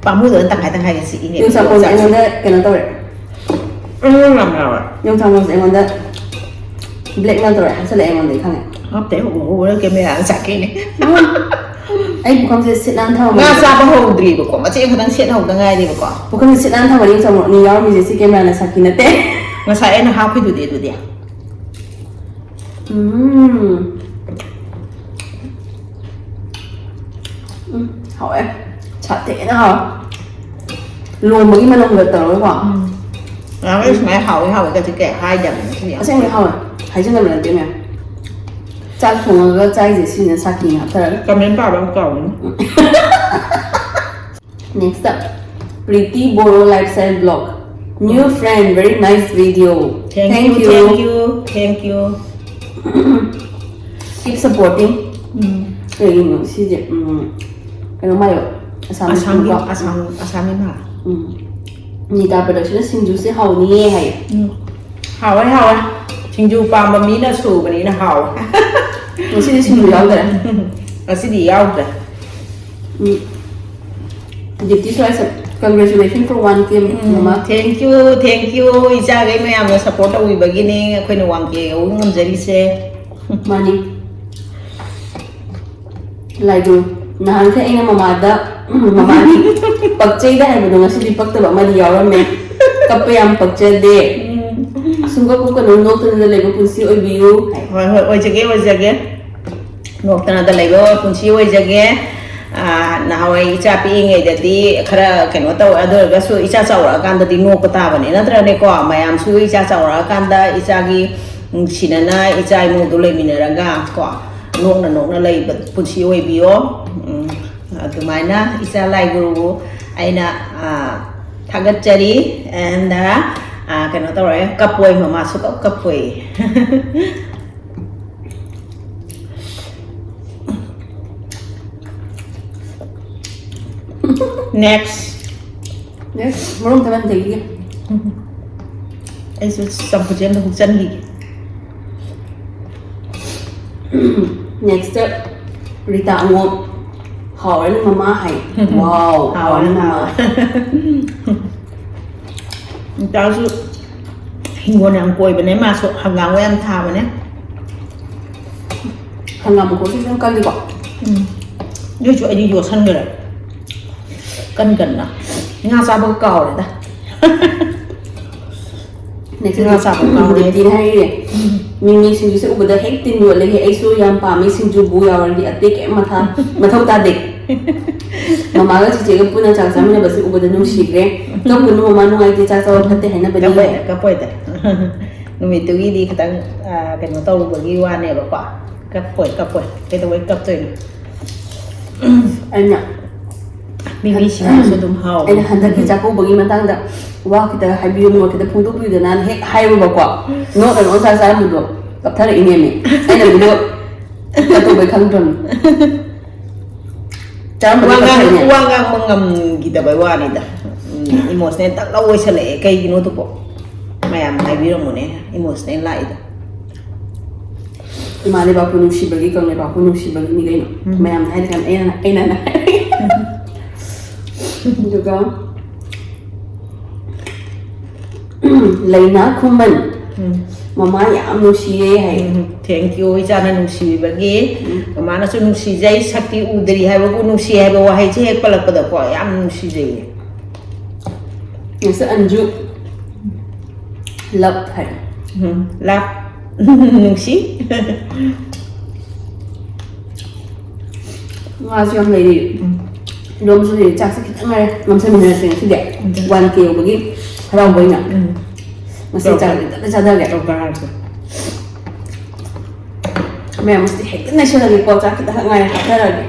ꯄꯥꯝꯃꯨꯗꯅ ꯇꯪꯈꯥꯏ ꯇꯪꯈꯥꯏꯒ ꯁꯤꯛꯏꯅꯦ꯫ ꯌꯣꯡꯆꯥꯛ ꯃꯔꯨꯁꯦ ꯑꯩꯉꯣꯟꯗ ꯀꯩꯅꯣ ꯇꯧꯔꯦ꯫ ꯎꯝ, ꯌꯥꯝ ꯌꯥꯎꯋꯦ꯫ ꯌꯣꯡꯆꯥꯛ ꯃꯔꯨꯁꯦ ꯑꯩꯉꯣꯟꯗ blackmail ꯇꯧꯔꯦ, ꯍꯥꯞꯆꯜꯂꯛꯑꯦ ꯑꯩꯉꯣꯟꯗ, ꯑꯩ ꯈꯪꯉꯦ꯫ ꯍꯥꯞꯇꯦ, ꯎ-, ꯎ-, ꯎꯔ camera ꯆꯠꯈꯤꯅꯦ꯫ ꯑꯩ ꯄꯨꯈꯝꯁꯦ ꯁꯤꯠ ꯅꯥꯟ ꯉꯥ ꯊꯝꯃꯝꯕꯅꯦ꯫ ꯆꯥꯕ ꯍꯧꯗ꯭ꯔꯤꯕꯀꯣ, ꯃꯆꯦꯠ ꯈꯛꯇꯪ ꯁꯦꯠ ꯍꯧꯗ ꯉꯥꯏꯔꯤꯕꯀꯣ꯫ ꯄꯨꯈꯝꯁꯦ ꯁꯤꯠ ꯅꯥꯟ ꯊꯝꯃꯗꯤ ꯌꯣꯡꯆꯥꯛ ꯃꯔꯨ ꯑꯅꯤ ꯌꯥꯎꯔꯝꯃꯤꯁꯦ ꯁꯤ cameraꯅ ꯁꯥꯈꯤ ꯅꯠꯇꯦ꯫ ꯉꯁꯥꯏ ꯑꯩꯅ ꯍꯥꯞꯈꯤꯗꯨꯗꯤ ꯑꯗꯨꯗꯤ꯫ ꯎꯝ꯫ ꯎꯝ, ꯍꯥꯎꯋꯦ꯫ ꯁꯥꯊꯤꯅ ꯍꯥꯎꯋꯦ꯫ ꯂꯣꯝꯕꯒꯤ ꯃꯅꯝꯒ ꯇꯧꯔꯒꯀꯣ꯫ ꯎꯝ꯫ ꯉꯔꯥꯡꯈꯩ ꯁꯨꯃꯥꯏꯅ ꯍꯥꯎꯋꯦ ꯍꯥꯎꯋꯦ ꯀꯥꯏꯁꯦ ꯀꯌꯥ ꯍꯥꯏꯗꯕꯅꯦ ꯉꯁꯤꯗꯤ ꯌꯥꯝ꯫ ꯑꯁꯦꯡꯕꯩ ꯍꯥꯎꯋꯦ꯫ ꯍꯥꯏꯖꯟꯅꯕ ꯅꯠꯇꯦ ꯃꯌꯥꯝ꯫ ꯆꯥꯛ ꯊꯣꯡꯉꯒ ꯆꯥꯏꯁꯦ ꯁꯤꯁꯤꯅ ꯁꯥꯈꯤꯅ ꯍꯥꯞꯊꯔꯒ꯫ Comment ꯄꯥꯕ ꯑꯃ ꯀꯥꯎꯅꯤ꯫ Next up, Pretty Boro Lifestyle Blog꯫ New friend, very nice video. Thank you, thank you, thank you. Keep supporting. ꯎꯝ, ꯀꯩꯒꯤꯅꯣ ꯁꯤꯁꯦ? ꯎꯝ, ꯀꯩꯅꯣ ꯃꯥꯜꯂꯦꯕ, ꯑꯁꯥꯝ ꯑꯁꯥꯝꯒꯤ ꯁꯤꯡꯖꯨꯀꯣ꯫ ꯑꯁꯥꯝ ꯑꯁꯥꯝꯒꯤ ꯃꯥꯜꯂꯦ꯫ ꯎꯝ, ꯅꯤꯇꯥ ꯄ꯭ꯔꯗꯛꯁꯟꯅ ꯁꯤꯡꯖꯨꯁꯦ ꯍꯥꯎꯅꯤꯌꯦ ꯍꯥꯏꯌꯦ꯫ ꯎꯝ, ꯍꯥꯎꯋꯦ ꯍꯥꯎꯋꯦ꯫ ꯁꯤꯡꯖꯨ ꯄꯥꯝꯕ ꯃꯤꯅ ꯁꯨꯕꯅꯤꯅ ꯍꯥꯎꯋꯦ꯫ ꯉꯁꯤꯗꯤ ꯁꯤꯡꯖꯨ ꯌꯥꯎꯗ꯭ꯔꯦ꯫ ꯉꯁꯤꯗꯤ ꯌꯥꯎꯗ꯭ꯔꯦ꯫ ꯎꯝ, ꯗꯤꯞꯇꯤ ꯁ꯭ꯋꯥꯏꯁꯦ, congratulations for one K, ꯃꯃꯥ꯫ Thank you, thank you, ꯏꯆꯥꯈꯩ ꯃꯌꯥꯝꯅ support ꯇꯧꯕꯤꯕꯒꯤꯅꯦ ꯑꯩꯈꯣꯏꯅ one K ꯌꯧꯕ ꯉꯝꯖꯔꯤꯁꯦ꯫ ꯃꯥꯅꯤ꯫ ꯂꯥꯏꯗꯨ, ꯅꯍꯥꯟꯈꯩ ꯑꯩꯅ ꯃꯃꯥꯗ, ꯃꯃꯥꯗꯤ ꯄꯛꯆꯩꯗ ꯍꯥꯏꯕꯗꯣ ꯉꯁꯤꯗꯤ ꯄꯛꯇꯕ ꯑꯃꯗꯤ ꯌꯥꯎꯔꯝꯃꯦ꯫ "ꯀꯞꯄ ꯌꯥꯝ ꯄꯛꯆꯗꯦ꯫ ꯁꯨꯡꯀꯞ ꯀꯞꯀꯅꯨ, ꯅꯣꯛꯇꯅꯗ ꯂꯩꯕ ꯄꯨꯟꯁꯤ ꯑꯣꯏꯕꯤꯌꯨ" ꯍꯥꯏ꯫ ꯍꯣꯏ ꯍꯣꯏ, ꯑꯣꯏꯖꯒꯦ ꯑꯣꯏꯖꯒꯦ꯫ ꯅꯣꯛꯇꯅꯗ ꯂꯩꯕ ꯄꯨꯟꯁꯤ ꯑꯣꯏꯖꯒꯦ꯫ ꯑꯥ, ꯅꯍꯥꯟꯋꯥꯏ ꯏꯆꯥ ꯄꯤꯛꯏꯉꯩꯗꯗꯤ ꯈꯔ ꯀꯩꯅꯣ ꯇꯧꯋꯦ, ꯑꯗꯨ ꯑꯣꯏꯔꯒꯁꯨ ꯏꯆꯥ ꯆꯥꯎꯔꯛꯑꯀꯥꯟꯗꯗꯤ ꯅꯣꯛꯄ ꯇꯥꯕꯅꯦ, ꯅꯠꯇ꯭ꯔꯅꯦꯀꯣ? ꯃꯌꯥꯝꯁꯨ ꯏꯆꯥ ꯆꯥꯎꯔꯛꯑꯀꯥꯟꯗ ꯏꯆꯥꯒꯤ ꯅꯨꯡꯁꯤꯅꯅ ꯏꯆꯥ ꯏꯃꯨꯡꯗꯨ ꯂꯩꯃꯤꯟꯅꯔꯒ ꯀꯣ, ꯅꯣꯛꯅ ꯅꯣꯛꯅ ꯂꯩꯕ ꯄꯨꯟꯁꯤ ꯑꯣꯏꯕꯤꯌꯣ꯫ ꯎꯝ, ꯑꯗꯨꯃꯥꯏꯅ ꯏꯆꯥ ꯂꯥꯏ ꯒꯨꯔꯨꯕꯨ ꯑꯩꯅ, ꯑꯥ, ꯊꯥꯒꯠꯆꯔꯤ꯫ And, ꯑꯥ, ꯀꯩꯅꯣ ꯇꯧꯔꯦ, ꯀꯞꯄꯣꯏ, ꯃꯃꯥꯁꯨ ꯀꯞ ꯀꯞꯄꯣꯏ꯫ Next. Next, ꯃꯔꯨꯝ ꯊꯝꯍꯟꯖꯈꯤꯒꯦ꯫ ꯑꯩꯁꯨ ꯆꯝꯐꯨꯠꯁꯦ ꯑꯝꯇ ꯍꯨꯛꯆꯟꯈꯤꯒꯦ꯫ Next, ꯔꯤꯇꯥ ꯑꯉꯣꯝ꯫ "ꯍꯥꯎꯔꯅꯤ ꯃꯃꯥ" ꯍꯥꯏ꯫ Wow, ꯍꯥꯎꯔꯅꯤ ꯃꯃꯥ꯫ ꯏꯇꯥꯁꯨ ꯍꯤꯡꯒꯣꯜ ꯌꯥꯝ ꯀꯣꯏꯕꯅꯦ, ꯃꯥꯁꯨ ꯍꯪꯒꯥꯝꯒ ꯌꯥꯝ ꯊꯥꯕꯅꯦ꯫ ꯍꯪꯒꯥꯝ ꯃꯈꯣꯡꯁꯨ ꯈꯤꯇꯪ ꯀꯜꯂꯤꯀꯣ꯫ ꯎꯝ꯫ ꯑꯗꯨꯏꯁꯨ ꯑꯩꯗꯤ ꯌꯣꯠꯁꯟꯈ꯭ꯔꯦ꯫ ꯀꯟ ꯀꯟꯅ꯫ ꯉꯥ ꯆꯥꯕꯒ ꯀꯥꯎꯔꯦꯗ꯫ Next, ꯉꯥ ꯆꯥꯕ ꯀꯥꯎꯔꯦ꯫ ꯗꯤꯞꯇꯤꯅ ꯍꯥꯏꯔꯤꯌꯦ, "ꯃꯤꯃꯤ ꯁꯤꯡꯖꯨꯁꯦ ꯎꯕꯗ ꯍꯦꯛ ꯇꯤꯟ ꯌꯣꯠꯂꯦꯍꯦ, ꯑꯩꯁꯨ ꯌꯥꯝ ꯄꯥꯝꯃꯤ, ꯁꯤꯡꯖꯨꯕꯨ ꯌꯥꯎꯔꯗꯤ ꯑꯇꯩ ꯀꯩꯝ ꯃꯊꯥ, ꯃꯊꯧ ꯇꯥꯗꯦ꯫ ꯃꯃꯥꯒ ꯆꯤꯆꯦꯒ ꯄꯨꯟꯅ ꯆꯥꯛ ꯆꯥꯃꯤꯟꯅꯕꯁꯦ ꯎꯕꯗ ꯅꯨꯡꯁꯤꯈ꯭ꯔꯦ꯫ ꯀꯞꯀꯅꯨ ꯃꯃꯥ, ꯅꯨꯡꯉꯥꯏꯇꯦ, ꯆꯥꯛ ꯆꯥꯕ ꯐꯠꯇꯦ ꯍꯥꯏꯅꯕꯅꯤ"꯫ ꯀꯞꯄꯣꯏꯗ, ꯀꯞꯄꯣꯏꯗ꯫ ꯅꯨꯃꯤꯠꯇꯨꯒꯤꯗꯤ ꯈꯤꯇꯪ, ꯑꯥ, ꯀꯩꯅꯣ ꯇꯧꯔꯨꯕꯒꯤ ꯋꯥꯅꯦꯕꯀꯣ꯫ ꯀꯞꯄꯣꯏ, ꯀꯞꯄꯣꯏ꯫ ꯀꯩꯗꯧꯕꯩ ꯀꯞꯇꯣꯏꯅꯣ? ꯑꯩꯅ ꯃꯤꯃꯤ ꯁꯤꯡꯖꯨꯁꯨ ꯑꯗꯨꯝ ꯍꯥꯎꯕꯅꯦ꯫ ꯑꯩꯅ ꯍꯟꯗꯛꯀꯤ ꯆꯥꯛꯀꯧꯕꯒꯤ ꯃꯇꯥꯡꯗ ꯋꯥ ꯈꯤꯇ ꯍꯥꯏꯕꯤꯌꯨ, ꯃꯣꯠ ꯈꯤꯇ ꯐꯣꯡꯗꯣꯛꯄꯤꯌꯨꯗꯅ ꯍꯦꯛ ꯍꯥꯏꯔꯨꯕꯀꯣ, ꯅꯣꯛꯑ ꯅꯣꯛꯑ ꯆꯥꯛ ꯆꯥꯔꯝꯕꯗꯣ ꯀꯞꯊꯔꯛꯏꯅꯦꯃꯤ꯫ ꯑꯩꯅ video cut ꯇꯧꯕꯩ ꯈꯪꯗ꯭ꯔꯕꯅꯤ꯫ ꯆꯥꯔꯝꯕꯗꯣ ꯋꯥ ꯉꯥꯡ- ꯀꯞꯊꯔꯛꯏꯅꯦ꯫ ꯋꯥ ꯉꯥꯡꯕ ꯉꯝꯈꯤꯗꯕꯩ ꯋꯥꯅꯤꯗ꯫ ꯎꯝ, emotional ꯇꯛ ꯂꯧ ꯑꯣꯏꯁꯜꯂꯛꯑꯦ꯫ ꯀꯩꯒꯤꯅꯣ ꯑꯗꯨꯕꯣ? ꯃꯌꯥꯝ ꯍꯥꯏꯕꯤꯔꯝꯃꯨꯅꯦ, emotional ꯂꯥꯛꯏꯗꯣ꯫ ꯏꯃꯥ ꯂꯩꯕꯥꯛꯄꯨ ꯅꯨꯡꯁꯤꯕꯒꯤ, ꯀꯪꯂꯩꯄꯥꯛꯄꯨ ꯅꯨꯡꯁꯤꯕꯒꯤꯅꯤ ꯀꯩꯅꯣ꯫ ꯎꯝ꯫ ꯃꯌꯥꯝꯅ ꯍꯥꯏꯔꯤ ꯀꯥꯟꯗ ꯑꯩꯅ ꯑꯩꯅ ꯍꯥꯏꯔꯤ꯫ ꯑꯗꯨꯒ ꯂꯩꯅꯥ ꯈꯨꯃꯟ, ꯎꯝ꯫ ꯃꯃꯥ ꯌꯥꯝ ꯅꯨꯡꯁꯤꯌꯦ ꯍꯥꯏ꯫ ꯎꯝ, thank you, ꯏꯆꯥꯅ ꯅꯨꯡꯁꯤꯕꯤꯕꯒꯤ꯫ ꯎꯝ꯫ ꯃꯃꯥꯅꯁꯨ ꯅꯨꯡꯁꯤꯖꯩ, ꯁꯛꯇꯤ ꯎꯗ꯭ꯔꯤ ꯍꯥꯏꯕꯕꯨ ꯅꯨꯡꯁꯤ ꯍꯥꯏꯕ ꯋꯥꯍꯩꯁꯦ ꯍꯦꯛ ꯄꯜꯂꯛꯄꯗꯀꯣ ꯌꯥꯝ ꯅꯨꯡꯁꯤꯖꯩꯌꯦ꯫ ꯉꯁꯤ ꯑꯟꯖꯨ love ꯍꯥꯏ꯫ ꯎꯝ, love꯫ ꯅꯨꯡꯁꯤ꯫ ꯉꯥꯁꯨ ꯌꯥꯝ ꯂꯩꯔꯤ꯫ ꯎꯝ꯫ ꯏꯔꯣꯝꯕꯁꯨ ꯂꯩꯔꯤ꯫ ꯆꯥꯛꯁꯦ ꯈꯤꯇꯪ ꯉꯥꯏꯔꯦ꯫ ꯉꯝꯁꯟꯃꯤꯟꯅꯔꯁꯦ ꯉꯁꯤꯗꯤ꯫ ꯎꯝ꯫ One K ꯌꯧꯕꯒꯤ ꯍꯔꯥꯎꯕ ꯑꯣꯏꯅ꯫ ꯉꯁꯤ ꯇꯧꯔꯣ꯫ ꯆꯥꯛ ꯈꯤꯇꯪ ꯆꯥꯊꯒꯦ꯫ ꯇꯧꯔꯣ, ꯇꯧꯔꯣ꯫ ꯃꯌꯥꯝ ꯃꯁꯤꯗꯤ ꯍꯦꯛꯇ ꯅꯩꯁꯜꯂꯒꯦꯀꯣ꯫ ꯆꯥꯛ ꯈꯤꯇꯪ ꯉꯥꯏꯔꯦ ꯍꯥꯞꯊꯔꯒꯦ꯫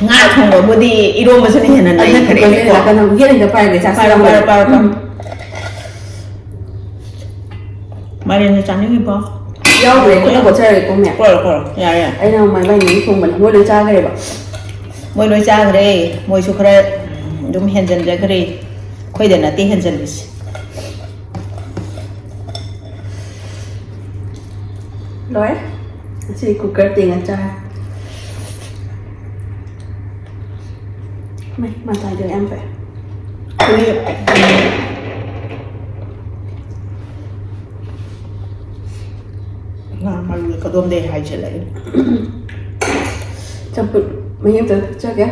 ꯉꯥ ꯊꯣꯡꯕꯕꯨꯗꯤ ꯏꯔꯣꯝꯕꯁꯤꯅ ꯍꯦꯟꯅ ꯑꯗꯨꯅ cooker ꯁꯦ ꯅꯩꯈ꯭ꯔꯦꯅꯦꯀꯣ꯫ ꯅꯥꯀꯟ ꯑꯃ ꯌꯦꯠ ꯍꯦꯛꯇ ꯄꯥꯏꯔꯒꯦ꯫ ꯆꯥꯛ ꯄꯥꯏꯔꯣ, ꯄꯥꯏꯔꯣ, ꯄꯥꯏꯔꯣ, ꯄꯥꯏꯔꯣ꯫ ꯃꯥꯏꯔꯦꯟꯁꯦ ꯆꯥꯅꯤꯡꯉꯤꯕꯣ? ꯌꯥꯎꯗ꯭ꯔꯦ, ꯈꯨꯠꯅ ꯀꯣꯠꯆꯔꯒꯦꯀꯣ ꯃꯌꯥꯝ꯫ ꯀꯣꯠꯂꯣ, ꯀꯣꯠꯂꯣ꯫ ꯌꯥꯔꯦ, ꯌꯥꯔꯦ꯫ ꯑꯩꯅ ꯃꯥꯏ ꯃꯥꯏ ꯊꯣꯡꯕꯅꯦ꯫ ꯃꯣꯏ ꯂꯣꯏ ꯆꯥꯈ꯭ꯔꯦꯕ꯫ ꯃꯣꯏ ꯂꯣꯏ ꯆꯥꯈ꯭ꯔꯦ꯫ ꯃꯣꯏꯁꯨ ꯈꯔ ꯑꯗꯨꯝ ꯍꯦꯟꯖꯟꯖꯈ꯭ꯔꯦ꯫ ꯑꯩꯈꯣꯏꯗ ꯅꯠꯇꯦ ꯍꯦꯟꯖꯜꯂꯤꯁꯦ꯫ ꯂꯣꯏꯔꯦ꯫ ꯉꯁꯤꯗꯤ cooker ꯇꯦꯡꯉ ꯆꯥꯔꯦ꯫ ꯃꯩ ꯃꯇꯥꯏꯗ ꯌꯥꯝ ꯐꯩ꯫ ꯑꯩꯈꯣꯏꯒꯤ, ꯎꯝ, ꯉꯥ ꯃꯔꯨꯁꯦ ꯀꯗꯣꯝꯗꯩ ꯍꯥꯏꯖꯤꯜꯂꯛꯏ? ꯆꯝꯐꯨꯠ ꯃꯍꯤ ꯑꯝꯇ ꯊꯛꯆꯒꯦ꯫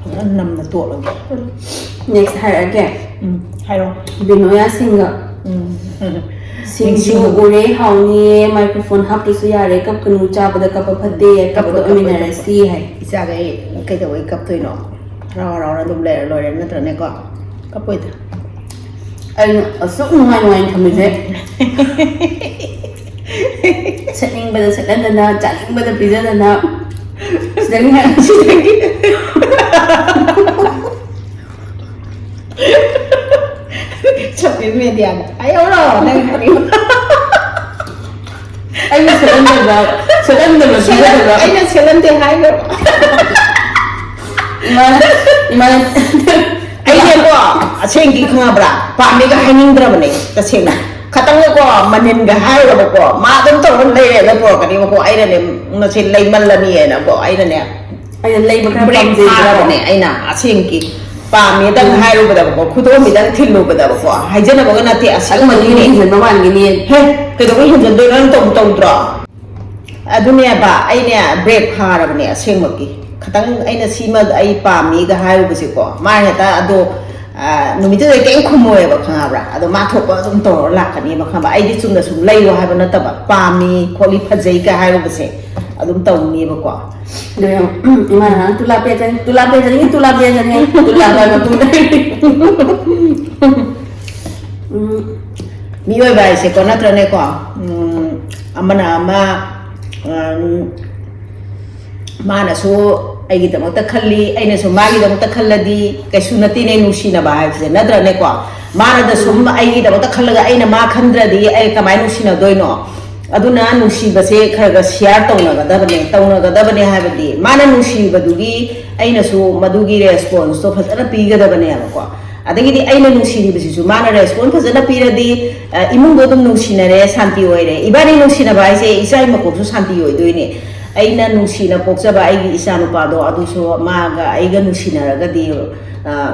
ꯐꯖꯅ ꯅꯝꯅ ꯇꯣꯠꯂꯒꯦ꯫ Next ꯍꯥꯏꯔꯛꯑꯒꯦ꯫ ꯎꯝ, ꯍꯥꯏꯔꯣ꯫ ꯕꯤꯅꯣꯌꯥ ꯁꯤꯡꯒ꯫ ꯎꯝ꯫ ꯁꯤꯡꯖꯨ ꯅꯤꯡꯁꯤꯡ- ꯎꯔꯦ, ꯍꯥꯎꯅꯤꯌꯦ, microphone ꯍꯥꯞꯇ꯭ꯔꯁꯨ ꯌꯥꯔꯦ, ꯀꯞꯀꯅꯨ, ꯆꯥꯕꯗ ꯀꯞꯄ ꯐꯠꯇꯦ, ꯀꯞꯄ ꯀꯞꯄꯗ ꯀꯞꯄ ꯑꯣꯏꯃꯤꯟꯅꯔꯁꯤ ꯍꯥꯏ꯫ ꯏꯆꯥꯈꯩ ꯀꯩꯗꯧꯕꯩ ꯀꯞꯇꯣꯏꯅꯣ? ꯍꯔꯥꯎ ꯍꯔꯥꯎꯅ ꯑꯗꯨꯝ ꯂꯩꯔ ꯂꯣꯏꯔꯦ ꯅꯠꯇ꯭ꯔꯅꯦꯀꯣ? ꯀꯞꯄꯣꯏꯗ꯫ ꯑꯩꯅ ꯑꯁꯨꯛ ꯅꯨꯡꯉꯥꯏ ꯅꯨꯡꯉꯥꯏꯅ ꯊꯝꯃꯤꯁꯦ꯫ ꯁꯦꯠꯅꯤꯡꯕꯗ ꯁꯦꯠꯍꯟꯗꯅ, ꯆꯥꯅꯤꯡꯕꯗ ꯄꯤꯖꯗꯅ꯫ ꯁꯤꯗꯒꯤ ꯍꯦꯟꯅ, ꯁꯤꯗꯒꯤ꯫ Social media ꯗ ꯍꯥꯏꯍꯧꯔꯣ, ꯅꯪ ꯍꯥꯏꯅꯤꯡꯕ꯫ ꯑꯩꯅ ꯁꯦꯠꯍꯟꯗꯕ, ꯁꯦꯠꯍꯟꯗꯕ, ꯁꯦꯠꯍꯟ-, ꯄꯤꯖꯗꯕ꯫ ꯑꯩꯅ ꯁꯦꯠꯍꯟꯗꯦ ꯍꯥꯏꯈ꯭ꯔꯕ? ꯏꯃꯥꯅ, ꯏꯃꯥꯅ꯫ ꯑꯩꯁꯦꯀꯣ, ꯑꯁꯦꯡꯒꯤ ꯈꯪꯉꯕ꯭ꯔꯥ? ꯄꯥꯝꯃꯦꯒ ꯍꯥꯏꯅꯤꯡꯗ꯭ꯔꯕꯅꯦ, ꯇꯁꯦꯡꯅ꯫ ꯈꯇꯪꯒꯀꯣ, ꯃꯅꯤꯟꯒ ꯍꯥꯏꯔꯨꯔꯕꯀꯣ, ꯃꯥ ꯑꯗꯨꯝ ꯇꯧꯔꯒ ꯂꯩꯔꯦꯅ ꯄꯨꯔꯛꯀꯅꯦꯕꯀꯣ꯫ ꯑꯩꯅꯅꯦ, ꯃꯁꯤ ꯂꯩꯃꯜꯂꯅꯤꯅꯀꯣ, ꯑꯩꯅꯅꯦ, ꯑꯩꯅ ꯂꯩꯕ ꯈꯔ ꯕ꯭ꯔꯦꯛ ꯄꯥꯝꯖꯩꯗꯅꯀꯣ꯫ ꯐꯥꯔꯕꯅꯦ ꯑꯩꯅ ꯑꯁꯦꯡꯒꯤ꯫ ꯄꯥꯝꯃꯦꯗꯪ ꯎꯝ꯫ ꯍꯥꯏꯔꯨꯕꯗꯕꯀꯣ, ꯈꯨꯗꯣꯝꯕꯤꯗꯪ ꯊꯤꯜꯂꯨꯕꯗꯕꯀꯣ, ꯍꯥꯏꯖꯅꯕꯒ ꯅꯠꯇꯦ, ꯑꯗꯨꯃꯗꯤ ꯑꯁꯦꯡꯕꯒꯤꯅꯦ꯫ ꯍꯦꯟꯖꯟꯕ ꯃꯥꯟꯒꯤꯅꯤ꯫ ꯍꯦ, ꯀꯩꯗꯧꯕꯩ ꯍꯦꯟꯖꯟꯗꯣꯏꯅꯣ? ꯅꯪ ꯇꯧ-, ꯇꯧꯗ꯭ꯔꯣ? ꯑꯗꯨꯅꯦꯕ, ꯑꯩꯅꯦ ꯕ꯭ꯔꯦꯛ ꯐꯥꯔꯕꯅꯦ ꯑꯁꯦꯡꯕꯒꯤ꯫ ꯈꯇꯪ ꯑꯩꯅ ꯁꯤꯃ ꯑꯩ ꯄꯥꯝꯃꯤꯒ ꯍꯥꯏꯔꯨꯕꯁꯦꯀꯣ, ꯃꯥ ꯍꯦꯛꯇ ꯑꯗꯣ, ꯑ, ꯅꯨꯃꯤꯠꯇꯨꯗ ꯀꯩꯝ ꯈꯨꯝꯃꯣꯏꯕ, ꯈꯪꯉꯕ꯭ꯔꯥ? ꯑꯗꯣ ꯃꯥ ꯊꯣꯛꯄ ꯑꯗꯨꯝ ꯇꯧꯔ ꯂꯥꯛꯀꯅꯦꯕ, ꯈꯪꯉꯕ? ꯑꯩꯗꯤ ꯆꯨꯝꯅ ꯁꯨꯝ ꯂꯩꯌꯣ ꯍꯥꯏꯕ ꯅꯠꯇꯕ, ꯄꯥꯝꯃꯤ ꯈꯣꯠꯂꯤ ꯐꯖꯩꯒ ꯍꯥꯏꯔꯨꯕꯁꯦ ꯑꯗꯨꯝ ꯇꯧꯅꯦꯕꯀꯣ꯫ ꯑꯗꯣ ꯌꯦꯡꯉꯣ, ꯏꯃꯥꯅ ꯉꯔꯥꯡ "ꯇꯨ ꯂꯥꯛ ꯄꯤꯔꯛꯀꯅꯤ, ꯇꯨ ꯂꯥꯛ ꯄꯤꯔꯛꯀꯅꯤ, ꯇꯨ ꯂꯥꯛ ꯄꯤꯔꯛꯀꯅꯤ", ꯇꯨ ꯂꯥꯛ ꯄꯤꯔꯛꯀꯅꯤ꯫ ꯎꯝ꯫ ꯃꯤꯑꯣꯏꯕ ꯍꯥꯏꯁꯦꯀꯣ, ꯅꯠꯇ꯭ꯔꯅꯦꯀꯣ? ꯎꯝ, ꯑꯃꯅ ꯑꯃ, ꯎꯝ, ꯃꯥꯅꯁꯨ ꯑꯩꯒꯤꯗꯃꯛꯇ ꯈꯜꯂꯤ, ꯑꯩꯅꯁꯨ ꯃꯥꯒꯤꯗꯃꯛꯇ ꯈꯜꯂꯗꯤ ꯀꯩꯁꯨ ꯅꯠꯇꯦꯅꯦ ꯅꯨꯡꯁꯤꯅꯕ ꯍꯥꯏꯕꯁꯦ, ꯅꯠꯇ꯭ꯔꯅꯦꯀꯣ? ꯃꯥꯅꯗ ꯁꯨꯝ ꯑꯩꯒꯤꯗꯃꯛꯇ ꯈꯜꯂꯒ ꯑꯩꯅ ꯃꯥ ꯈꯟꯗ꯭ꯔꯗꯤ ꯑꯩ ꯀꯃꯥꯏꯅ ꯅꯨꯡꯁꯤꯅꯗꯣꯏꯅꯣ? ꯑꯗꯨꯅ ꯅꯨꯡꯁꯤꯕꯁꯦ ꯈꯔ ꯈꯔ share ꯇꯧꯅꯒꯗꯕꯅꯦ, ꯇꯧꯅꯒꯗꯕꯅꯦ ꯍꯥꯏꯕꯗꯤ ꯃꯥꯅ ꯅꯨꯡꯁꯤꯕꯗꯨꯒꯤ ꯑꯩꯅꯁꯨ ꯃꯗꯨꯒꯤ response ꯇꯣ ꯐꯖꯅ ꯄꯤꯒꯗꯕꯅꯦꯕꯀꯣ꯫ ꯑꯗꯒꯤꯗꯤ ꯑꯩꯅ ꯅꯨꯡꯁꯤꯔꯤꯕꯁꯤꯁꯨ ꯃꯥꯅ response ꯐꯖꯅ ꯄꯤꯔꯗꯤ, ꯑ, ꯏꯃꯨꯡꯗꯣ ꯑꯗꯨꯝ ꯅꯨꯡꯁꯤꯅꯔꯦ, ꯁꯥꯟꯇꯤ ꯑꯣꯏꯔꯦ꯫ ꯏꯕꯥꯅꯤ ꯅꯨꯡꯁꯤꯅꯕ ꯍꯥꯏꯁꯦ ꯏꯆꯥ ꯏ ꯃꯀꯣꯛꯁꯨ ꯁꯥꯟꯇꯤ ꯑꯣꯏꯗꯣꯏꯅꯦ꯫ ꯑꯩꯅ ꯅꯨꯡꯁꯤꯅ ꯄꯣꯛꯆꯕ ꯑꯩꯒꯤ ꯏꯆꯥ ꯅꯨꯄꯥꯗꯣ ꯑꯗꯨꯁꯨ ꯃꯥꯒ ꯑꯩꯒ ꯅꯨꯡꯁꯤꯅꯔꯒꯗꯤ, ꯑ,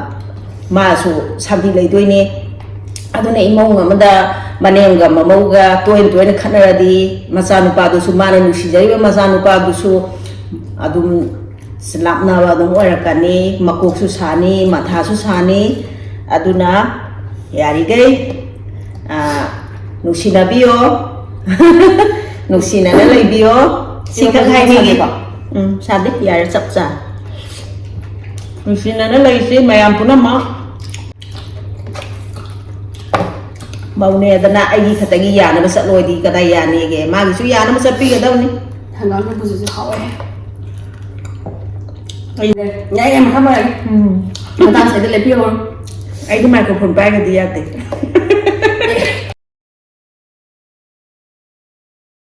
ꯃꯥꯁꯨ ꯁꯥꯟꯇꯤ ꯂꯩꯗꯣꯏꯅꯦ꯫ ꯑꯗꯨꯅ ꯏꯃꯨꯡ ꯑꯃꯗ ꯃꯅꯦꯝꯒ ꯃꯃꯧꯒ ꯇꯣꯏꯅ ꯇꯣꯏꯅ ꯈꯠꯅꯔꯗꯤ ꯃꯆꯥꯅꯨꯄꯥꯗꯨꯁꯨ, ꯃꯥꯅ ꯅꯨꯡꯁꯤꯖꯔꯤꯕ ꯃꯆꯥꯅꯨꯄꯥꯗꯨꯁꯨ ꯑꯗꯨꯝ ꯂꯥꯞꯅꯕ ꯑꯗꯨꯝ ꯑꯣꯏꯔꯛꯀꯅꯤ, ꯃꯀꯣꯛꯁꯨ ꯁꯥꯅꯤ, ꯃꯊꯥꯁꯨ ꯁꯥꯅꯤ꯫ ꯑꯗꯨꯅ ꯌꯥꯔꯤꯈꯩ, ꯑ, ꯅꯨꯡꯁꯤꯅꯕꯤꯌꯣ꯫ ꯅꯨꯡꯁꯤꯅꯅ ꯂꯩꯕꯤꯌꯣ꯫ ꯁꯤꯈꯛ ꯍꯥꯏꯅꯤꯡꯉꯤ꯫ ꯁꯥꯗꯦꯀꯣ? ꯎꯝ, ꯁꯥꯗꯦ꯫ ꯌꯥꯔꯦ, ꯆꯞ ꯆꯥ꯫ ꯅꯨꯡꯁꯤꯅꯅ ꯂꯩꯁꯤ ꯃꯌꯥꯝ ꯄꯨꯝꯅꯃꯛ꯫ ꯃꯧꯅꯦꯗꯅ ꯑꯩꯒꯤ ꯈꯛꯇꯒꯤ ꯌꯥꯅꯕ ꯆꯠꯂꯣꯏꯗꯤ ꯀꯗꯥꯏ ꯌꯥꯅꯤꯒꯦ? ꯃꯥꯒꯤꯁꯨ ꯌꯥꯅꯕ ꯆꯠꯄꯤꯒꯗꯕꯅꯤ꯫ ꯍꯪꯒꯥꯝ ꯆꯝꯐꯨꯠꯁꯤꯁꯨ ꯍꯥꯎꯋꯦ꯫ ꯑꯩ ꯌꯥꯏ, ꯌꯥꯝ ꯍꯥꯞꯄꯛꯑꯒꯦ꯫ ꯃꯇꯥꯡꯁꯤꯗ ꯂꯦꯞꯄꯤꯍꯧꯔꯣ꯫ ꯑꯩꯗꯤ ꯃꯥꯏꯀ꯭ꯔꯣꯐꯣꯟ ꯄꯥꯏꯔꯒꯗꯤ ꯌꯥꯗꯦ꯫